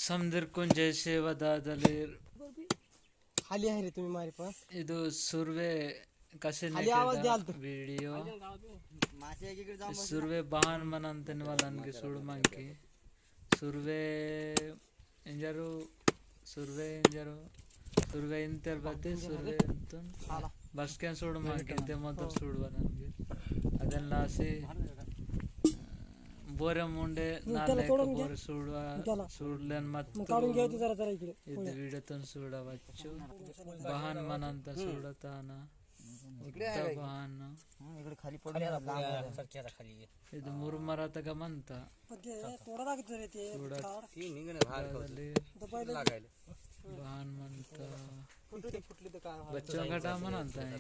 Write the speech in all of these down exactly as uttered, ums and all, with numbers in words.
समदिरकुन जय सेवा दादलेर। खाली आहे रे तुम्ही मारी पण। इदु सुर्वे कसे खाली आवाज नेटेडा द्याल तू। वीडियो। सुर्वे बहान मनंतन वालन के सुड़ मंकी। सुर्वे इंजरु, सुर्वे इंजरु, सुर्वे इंतर बते, सुर्वे इंतन। बसकेन सुड़ मंकी, ते मदर सुड़ वालन के। अदन लासी, बोरे मुंडे नाले बोरे सुड़वा सुड़लेन मत। काढून घ्यायची जरा जरा इकडे. इद वीडियोतून सुड़ा वच्चो। बहान मनंता सुड़ताना। उत्ता बहान. इकडे खाली पडले. इद मुरमरा तक मनता. पण ते थोडा लागत रे ते. सुड़ा. ती निघणे बाहेर खाऊ. दबायला लागायला. बहान मनता. फुटली फुटली तर काय? बच्चों का डाम मनंता है.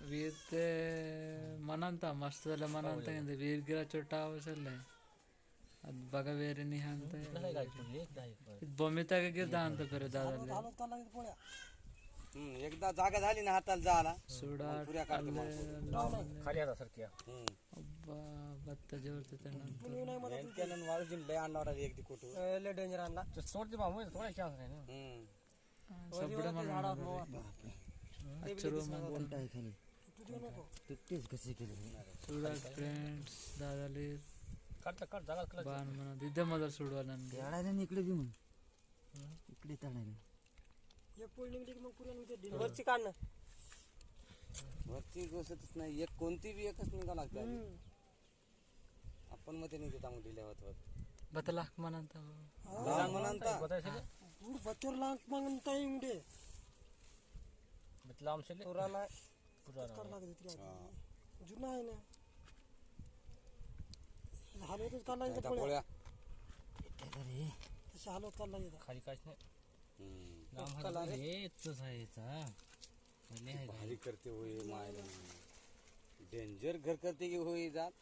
वीर ते मनंता मस्त वाला मनंता. वीर गिरा छोटा आवसले. अद बगा वेरे निहांत. इद बोमिता के गिर दांत पेरे दादा ले. हम्म, एकदा जागा झाली ना हाताला जाला. सुडा पुऱ्या काढतो माणूस. खाली आता सर क्या? हम्म. अब्बा, बत्ता जोर ते तना. मेन कॅनन वाला जिन ले आणणार एक दि कोटू. ले डेंजर आणला. तो सोड दे मामू, थोडा चान्स नाही ना. हम्म. सबडे मन. अच्छा रो मन. कोणता आहे खाली? तुट्टीच कशी केली? सुडा फ्रेंड्स, दादाले. काढला काढ जागा कलर. बाण म्हणा दिदे मदर सुडवा नन. तळायला नाही इकडे बी म्हणून. इकडे तळायला. एक पोल निघली की मग पुऱ्या निघते. वरची काढ ना. वरची गोष्टच नाही, एक कोणती बी एकच निघा लागते आधी. आपण मते नाही देता मग ढिले होत होत. बतलाक मनंता. लांग मनंता. गुड बचर लांग मनंता इंडे. बतलाम से ले. पुराना. पुराना. कर लाग देती है. जुना है ना. हालो तो कर लाग देता पोळ्या. तसे हालो कर लाग देता. खाली काच नाही. हम्म. लांब हालो. ये तो सही था. पहले है. भारी करते हुए माय. डेंजर घर करते की हुई जात.